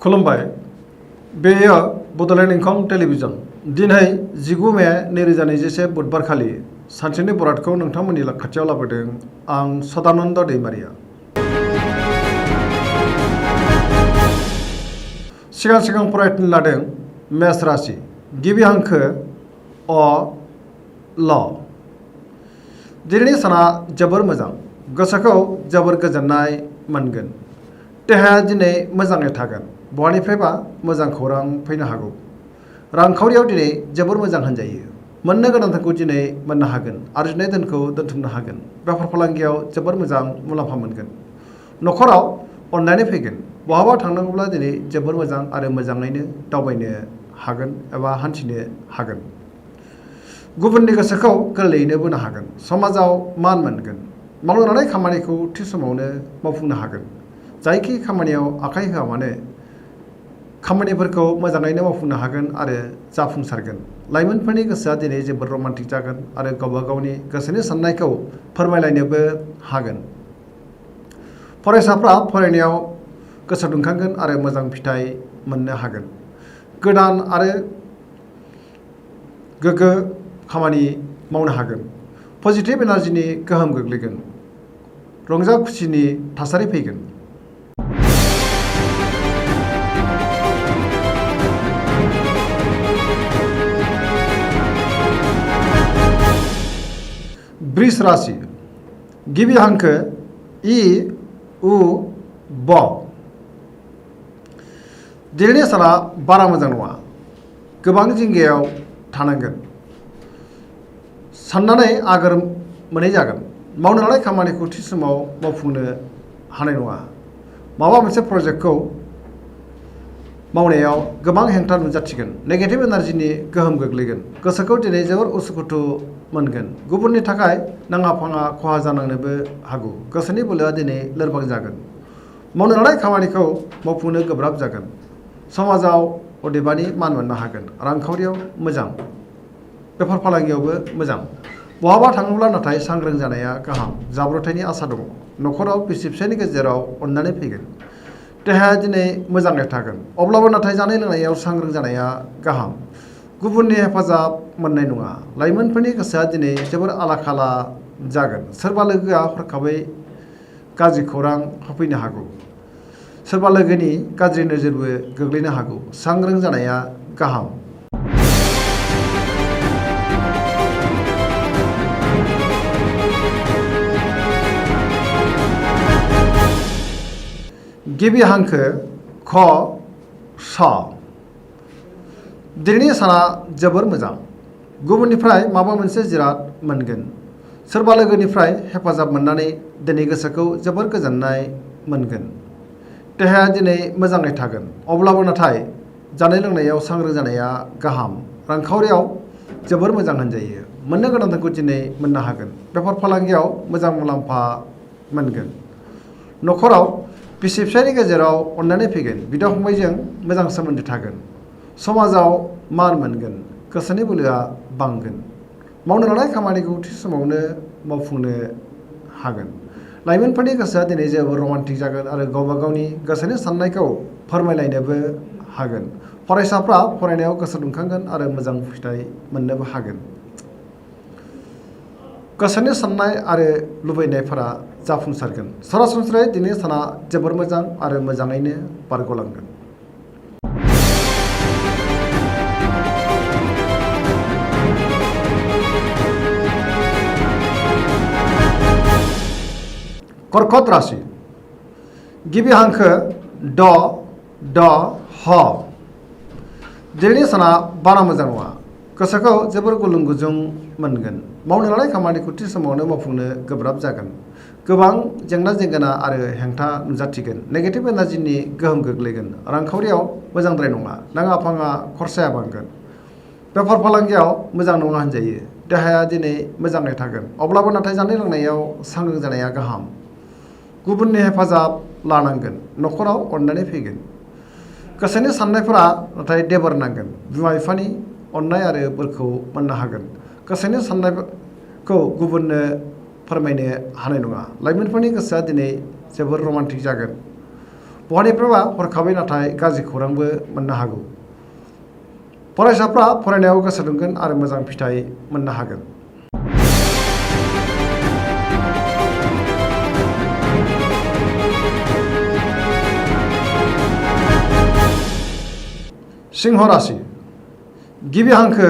खुलुमबाय बेयो बड'लेण्ड इंखं टेलिभिजन दिनै 19 मे 2021 बुधबार खालि सानसेनि बरादखौ नोंथांमोननि खाथियाव लाबोदों आं सदानन्द दैमारिया। सिगां फरायनो लादों मेष राशि गिबि हांखो अ ल। दिनैनि साना जोबोर मोजां, गोसोखौ जोबोर गोजोननाय मोनगोन। देहाया दिनै मोजाङै थागोन, बहानिफ्रायबा मोजां खौरां फैनो हागौ। रांखावरियाव दिनै जोबोर मोजां होनजायो, मोननो गोनांखौ दिनै मोननो हागोन, आरजिनाय धोनखौ दोनथुमनो हागोन। बेफार फालांगियाव जोबोर मोजां मुलाम्फा मोनगोन। न'खराव अननानै फैगोन। बहाबा थांनांगौब्ला दिनै जोबोर मोजां आरो मोजाङैनो दावबायनो हागोन एबा हान्थिनो हागोन। गुबुननि गोसोखौ गोरलैयैनो बोनो हागोन। समाजाव मान मोनगोन। मावनो लानाय खामानिखौ थि समावनो मावफुंनो हागोन। जायखि खामानियाव आखाइ होआ मानो खामानिफोरखौ मोजाङैनो मावफुंनो हागोन आरो जाफुंसारगोन। लाइमोनफोरनि गोसोआ दिनै जोबोर रमान्टिक जागोन आरो गावबा गावनि गोसोनि साननायखौ फोरमायलायनोबो हागोन। फरायसाफ्रा फरायनायाव गोसो दुंखांगोन आरो मोजां फिथाइ मोननो हागोन। गोदान आरो गोग्गो खामानि मावनो हागोन। पजिटिभ एनार्जिनि गोहोम गोग्लैगोन। रंजा खुसिनि थासारि फैगोन। वृष राशि गिबि हांखो इ उ ब। दिनैनि साना बारा मोजां नङा, गोबां जिंगायाव थानांगोन। साननानै आगोर मोनै जागोन। मावनो लानाय खामानिखौ थि समाव मावफुंनो हानाय नङा। माबा मोनसे प्रजेक्टखौ मावनायाव गोबां हेंथा नुजाथिगोन। नेगेटिभ एनार्जिनि गोहोम गोग्लैगोन। गोसोखौ दिनै जोबोर उसुखुथु मोनगोन। गुबुननि थाखाय नाङा फाङा खहा जानांनोबो हागौ। गोसोनि बोलोआ दिनै लोरबां जागोन। मावनो लानाय खामानिखौ मावफुंनो गोब्राब जागोन। समाजाव अदेबानि मान मोननो हागोन। रांखावरियाव मोजां, बेफार फालांगियावबो मोजां। बहाबा थाङोब्ला नाथाय सांग्रां जानाया गाहाम। जाब्रबथायनि आसा दङ। न'खराव बिसि फिसायनि गेजेराव अननानै फैगोन। देहाया दिनै मोजाङै थागोन, अब्लाबो नाथाय जानाय लोंनायाव सांग्रां जानाया गाहाम। गुबुननि हेफाजाब मोननाय नङा। लाइमोनफोरनि गोसोआ दिनै जोबोर आला खाला जागोन। सोरबा लोगोआ हरखाबै गाज्रि खौरां होफैनो हागौ। सोरबा लोगोनि गाज्रि नोजोरबो गोग्लैनो हागौ। सांग्रां जानाया गाहाम। गिबि हांखो ख स। दिनैनि साना जोबोर मोजां। गुबुननिफ्राय माबा मोनसे जिराद मोनगोन। सोरबा लोगोनिफ्राय हेफाजाब मोननानै दिनै गोसोखौ जोबोर गोजोननाय मोनगोन। देहाया दिनै मोजाङै थागोन, अब्लाबो नाथाय जानाय लोंनायाव सांग्रां जानाया गाहाम। रांखावरियाव जोबोर मोजां होनजायो। मोननो गोनांखौ दिनै मोननो हागोन। बेफार फालांगियाव मोजां मुलाम्फा मोनगोन। न'खराव बिसि फिसायनि गेजेराव अननानै फैगोन। बिदा फंबायजों मोजां सोमोन्दो थागोन। समाजाव मान मोनगोन। गोसोनि बोलोआ बांगोन। मावनो लानाय खामानिखौ थि समावनो मावफुंनो हागोन। लाइमोनफोरनि गोसोआ दिनै जोबोर रमान्टिक जागोन आरो गावबा गावनि गोसोनि साननायखौ फोरमायलायनोबो हागोन। फरायसाफ्रा फरायनायाव गोसो दुंखांगोन आरो मोजां फिथाइ मोननोबो हागोन। गोसोनि साननाय आरो लुबैनायफोरा जाफुंसारगोन। सरासनस्रायै दिनैनि साना जोबोर मोजां आरो मोजाङैनो बारग'लांगोन। कर्कट राशि गिबि हांखो ड ड ह। दिनैनि साना बारा मोजां नङा, गोसोखौ जोबोर गुलुं गुजुं मोनगोन। मावनो लानाय खामानिखौ थि समावनो मावफुंनो गोब्राब जागोन। गोबां जेंना जेंगोना आरो हेंथा नुजाथिगोन। नेगेटिभ एनार्जिनि गोहोम गोग्लैगोन। रांखावरियाव मोजांद्राय नङा, नाङा फाङा खरसाया बांगोन। बेफार फालांगियाव मोजां नङा होनजायो। देहाया दिनै मोजाङै थागोन, अब्लाबो नाथाय जानाय लोंनायाव सांग्रां जानाया गाहाम। गुबुननि हेफाजाब लानांगोन। न'खराव अननानै फैगोन। गोसोनि साननायफोरा नाथाय देबोर नांगोन। बिमा बिफानि अननाय आरो बोरखौ मोननो हागोन। गोसोनि साननायखौ गुबुननो फोरमायनो हानाय नङा। लाइमोनफोरनि गोसोआ दिनै जोबोर रमान्टिक जागोन। बहानिफ्रायबा हरखाबै नाथाय गाज्रि खौरांबो मोननो हागौ। फरायसाफ्रा फरायनायाव गोसो दुंगोन आरो मोजां फिथाइ मोननो हागोन। सिंह राशि गिबि हांखो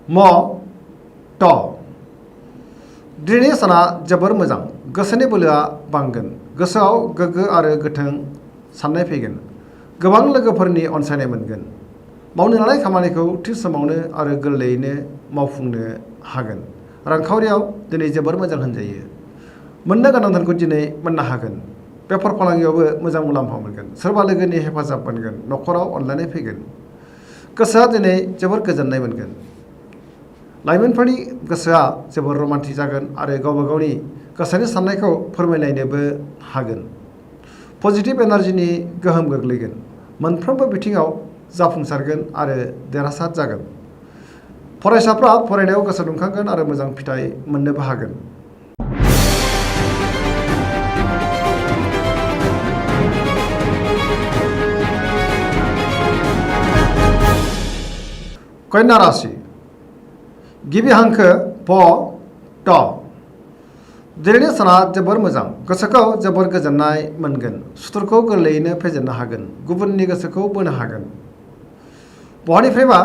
म ट। दिनैनि साना जोबोर मोजां। गोसोनि बोलोआ बांगोन। गोसोआव गोग्गो आरो गोथों साननाय फैगोन। गोबां लोगोफोरनि अनसायनाय मोनगोन। मावनो लानाय खामानिखौ थि समावनो आरो गोरलैयैनो मावफुंनो हागोन। रांखावरियाव दिनै जोबोर मोजां होनजायो। मोननो गोनां धोनखौ दिनै मोननो हागोन। बेफार फालांगियावबो मोजां मुलाम्फा मोनगोन। सोरबा लोगोनि हेफाजाब मोनगोन। न'खराव अनलायनाय फैगोन। गोसोआ दिनै जोबोर गोजोननाय मोनगोन। लाइमोनफोरनि गोसोआ जोबोर रमान्टिक जागोन आरो गावबा गावनि गोसोनि साननायखौ फोरमायलायनोबो हागोन। पजिटिभ एनार्जिनि गोहोम गोग्लैगोन। मोनफ्रोमबो बिथिङाव जाफुंसारगोन आरो देरहासार जागोन। फरायसाफ्रा फरायनायाव गोसो दुंखांगोन आरो मोजां फिथाइ मोननोबो हागोन। कन्या राशि गिबि हांखो प ट। दिनैनि साना जोबोर मोजां। गोसोखौ जोबोर गोजोननाय मोनगोन। सुथुरखौ गोरलैयैनो फेजेननो हागोन। गुबुननि गोसोखौ बोनो हागोन। बहानिफ्रायबा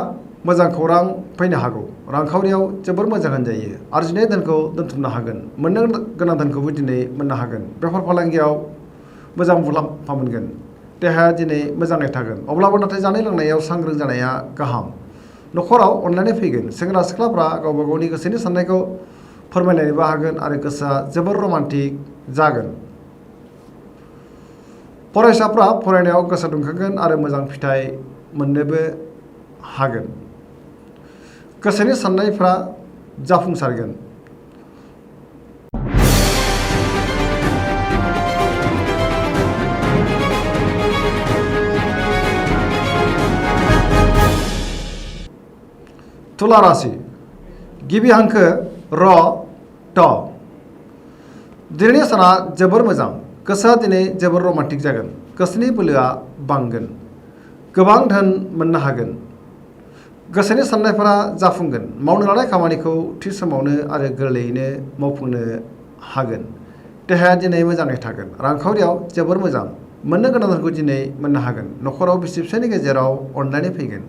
मोजां खौरां फैनो हागौ। रांखावरियाव जोबोर मोजां होनजायो। आरजिनाय धोनखौ दोनथुमनो हागोन। मोननो गोनां धोनखौबो दिनै मोननो हागोन। बेफार फालांगियाव मोजां मुलाम्फा मोनगोन। देहाया दिनै मोजाङै थागोन। अब्लाबो नाथाय जानाय लोंनायाव सांग्रां जानाया गाहाम। न'खराव अनलायनाय फैगोन। सेंग्रा सिख्लाफ्रा गावबा गावनि गोसोनि साननायखौ फोरमायलायनोबो हागोन आरो गोसोआ जोबोर रमान्टिक जागोन। फरायसाफ्रा फरायनायाव गोसो दुंखांगोन आरो मोजां फिथाइ मोननोबो हागोन। गोसोनि साननायफ्रा जाफुंसारगोन। तुला राशि गिबि हांखो र ट। दिनैनि साना जोबोर मोजां। गोसोआ दिनै जोबोर रमान्टिक जागोन। गोसोनि बोलोआ बांगोन। गोबां धोन मोननो हागोन। गोसोनि साननायफोरा जाफुंगोन। मावनो लानाय खामानिखौ थि समावनो आरो गोरलैयैनो मावफुंनो हागोन। देहाया दिनै मोजाङै थागोन। रांखावरियाव जोबोर मोजां। मोननो गोनां धोनखौ दिनै मोननो हागोन। न'खराव बिसि फिसायनि गेजेराव अनलायनाय फैगोन।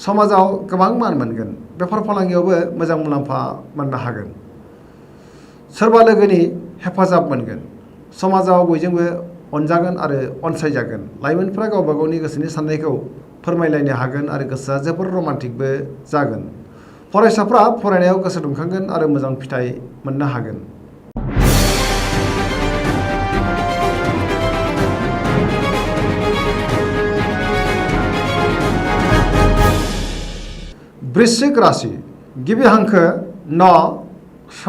समाजाव गोबां मान मोनगोन। बेफार फालांगियावबो मोजां मुलाम्फा मोननो हागोन। सोरबा लोगोनि हेफाजाब मोनगोन। समाजाव बयजोंबो अनजागोन आरो अनसायजागोन। लाइमोनफ्रा गावबा गावनि गोसोनि साननायखौ फोरमायलायनो हागोन आरो गोसोआ जोबोर रमान्टिकबो जागोन। फरायसाफ्रा फरायनायाव गोसो दुंखांगोन आरो मोजां फिथाइ मोननो हागोन। वृश्चिक राशि गिबि हांखो न स।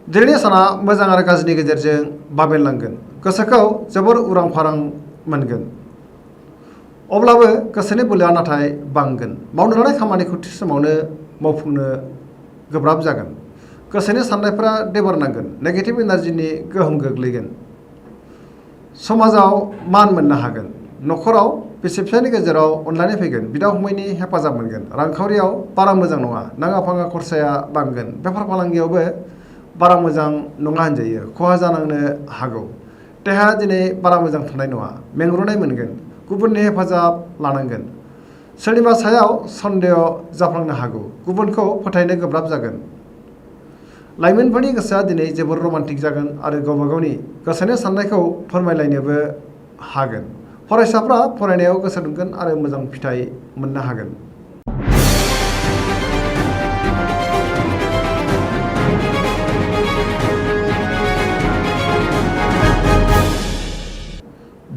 दिनैनि साना मोजां आरो गाज्रिनि गेजेरजों बाबेनलांगोन। गोसोखौ जोबोर उरां फारां मोनगोन। अब्लाबो गोसोनि बोलोआ नाथाय बांगोन। मावनो लानाय खामानिखौ थि समावनो मावफुंनो गोब्राब जागोन। गोसोनि साननायफोरा देबोरनांगोन। नेगेटिभ एनार्जिनि गोहोम गोग्लैगोन। समाजाव मान मोननो हागोन। न'खराव बिसि फिसायनि गेजेराव अनलायनाय फैगोन। बिदा फंबायनि हेफाजाब मोनगोन। रांखावरियाव बारा मोजां नङा। नाङा फाङा खरसाया बांगोन। बेफार फालांगियावबो बारा मोजां नङा होनजायो। खहा जानांनो हागौ। देहाया दिनै बारा मोजां थानाय नङा। मेंग्रुनाय मोनगोन। गुबुननि हेफाजाब लानांगोन। सोरनिबा सायाव सन्देह जाफ्लांनो हागौ। गुबुनखौ फोथायनो गोब्राब जागोन। लाइमोनफोरनि गोसोआ दिनै जोबोर रमान्टिक जागोन आरो गावबा गावनि गोसोनि साननायखौ फोरमायलायनोबो हागोन। फरायसाफ्रा फरायनायाव गोसो दुंगोन आरो मोजां फिथाइ मोननो हागोन।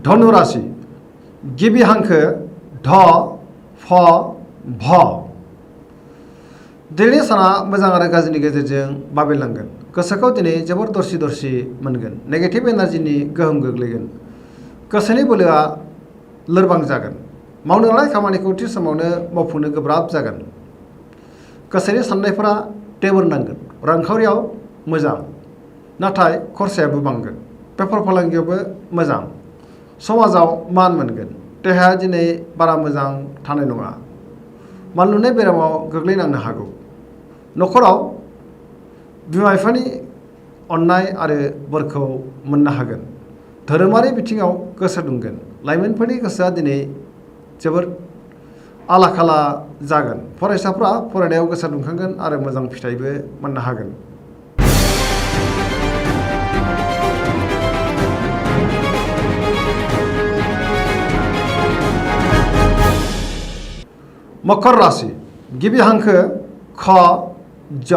धनु राशि गिबि हांखो ध फ भ। दिनैनि साना मोजां आरो गाज्रिनि गेजेरजों बाबेनलांगोन। गोसोखौ दिनै जोबोर दरसि दरसि मोनगोन। नेगेटिभ एनार्जिनि गोहोम गोग्लैगोन। गोसोनि बोलोआ लोरबां जागोन। मावनो लानाय खामानिखौ थि समावनो मावफुंनो गोब्राब जागोन। गोसोनि साननायफोरा देबोरनांगोन। रांखावरियाव मोजां नाथाय खरसायाबो बांगोन। बेफार फालांगियावबो मोजां, समाजाव मान मोनगोन, देहाया दिनै बारा मोजां थानाय नङा, मानलुनाय बेरामाव गोग्लैनांनो हागौ, न'खराव बिमा बिफानि अननाय आरो बोरखौ मोननो हागोन, धोरोमारि बिथिङाव गोसो दुंगोन, लाइमोनफोरनि गोसोआ दिनै जोबोर आला खाला जागोन, फरायसाफ्रा फरायनायाव गोसो दुंखांगोन आरो मोजां फिथाइबो मोननो हागोन। मकर राशि गिबि हांखो ख ज।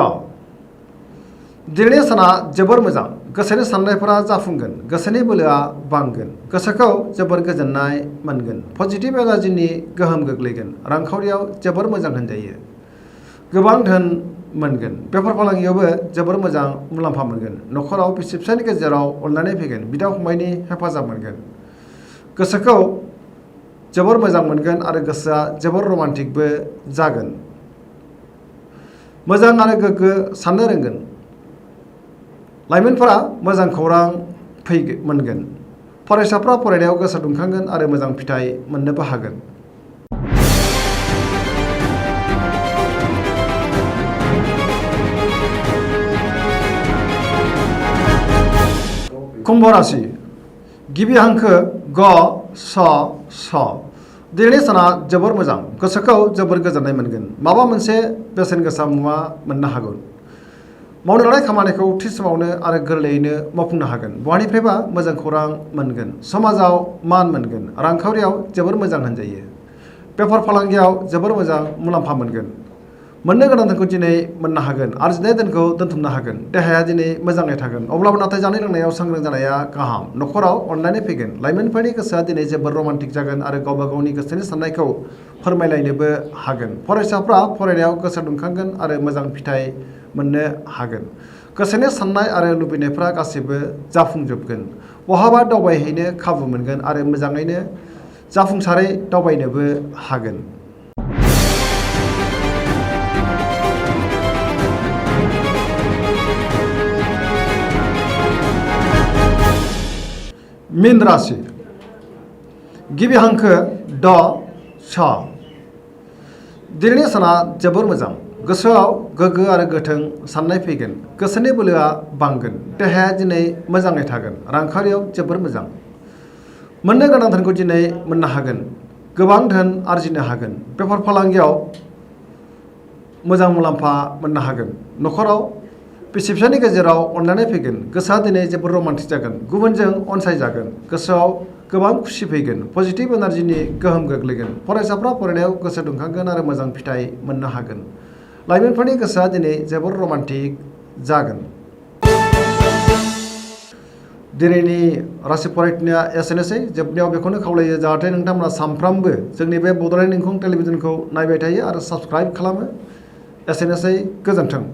दिनैनि साना जोबोर मोजां, गोसोनि साननायफोरा जाफुंगोन, गोसोनि बोलोआ बांगोन, गोसोखौ जोबोर गोजोननाय मोनगोन, पजिटिभ एनार्जिनि गोहोम गोग्लैगोन, रांखावरियाव जोबोर मोजां होनजायो, गोबां धोन मोनगोन, बेफार फालांगियावबो जोबोर मोजां मुलाम्फा मोनगोन, न'खराव बिसि फिसायनि गेजेराव अनलायनाय फैगोन, बिदा फंबायनि हेफाजाब मोनगोन, गोसोखौ जोबोर मोजां मोनगोन आरो गोसोआ जोबोर रमान्टिकबो जागोन, मोजां आरो गोग्गो साननो रोंगोन, लाइमोनफोरा मोजां खौरां मोनगोन, फरायसाफ्रा फरायनायाव गोसो दुंखांगोन आरो मोजां फिथाइ मोननोबो हागोन। कुम्भ राशि गिबि हांखो ग स स। दिनैनि साना जोबोर मोजां, गोसोखौ जोबोर गोजोननाय मोनगोन, माबा मोनसे बेसेन गोसा मुवा मोननो हागौ, मावनो लानाय खामानिखौ थि समावनो आरो गोरलैयैनो मावफुंनो हागोन, बहानिफ्रायबा मोजां खौरां मोनगोन, समाजाव मान मोनगोन, रांखावरियाव जोबोर मोजां होनजायो, बेफार फालांगियाव जोबोर मोजां मुलाम्फा मोनगोन, मोननो गोनां धोनखौ दिनै मोननो हागोन, आरजिनाय धोनखौ दोनथुमनो हागोन, देहाया दिनै मोजाङै थागोन, अब्लाबो नाथाय जानाय लोंनायाव सांग्रां जानाया गाहाम, न'खराव अनलायनाय फैगोन, लाइमोनफोरनि गोसोआ दिनै जोबोर रमान्टिक जागोन आरो गावबा गावनि गोसोनि साननायखौ फोरमायलायनोबो हागोन, फरायसाफ्रा फरायनायाव गोसो दुंखांगोन आरो मोजां फिथाइ मोननो हागोन, गोसोनि साननाय आरो लुबैनायफ्रा गासैबो जाफुंजोबगोन, बहाबा दावबायहैनो खाबु मोनगोन आरो मोजाङैनो जाफुंसारै दावबायनोबो हागोन। मीन राशि गिबि हांखो ड स। दिनैनि साना जोबोर मोजां, गोसोआव गोग्गो आरो गोथों साननाय फैगोन, गोसोनि बोलोआ बांगोन, देहाया दिनै मोजाङै थागोन, रांखावरियाव जोबोर मोजां, मोननो गोनां धोनखौ दिनै मोननो हागोन, गोबां धोन आरजिनो हागोन, बेफार फालांगियाव मोजां मुलाम्फा मोननो हागोन, न'खराव बिसि फिसायनि गेजेराव अनलायनाय फैगोन, गोसोआ दिनै जोबोर रमान्टिक जागोन, गुबुनजों अनसायजागोन, गोसोआव गोबां खुसि फैगोन, पजिटिभ एनार्जिनि गोहोम गोग्लैगोन, फरायसाफ्रा फरायनायाव गोसो दुंखांगोन आरो मोजां फिथाइ मोननो हागोन, लाइमोनफोरनि गोसोआ दिनै जोबोर रमान्टिक जागोन। दिनैनि राशि फरायथिनाया एसेनोसै, जोबनायाव बेखौनो खावलायो जाहाथे नोंथांमोना सानफ्रामबो जोंनि बे बड'लेण्ड इंखं टेलिभिजनखौ नायबाय थायो आरो साबस्क्राइब खालामो। एसेनोसै, गोजोन्थों।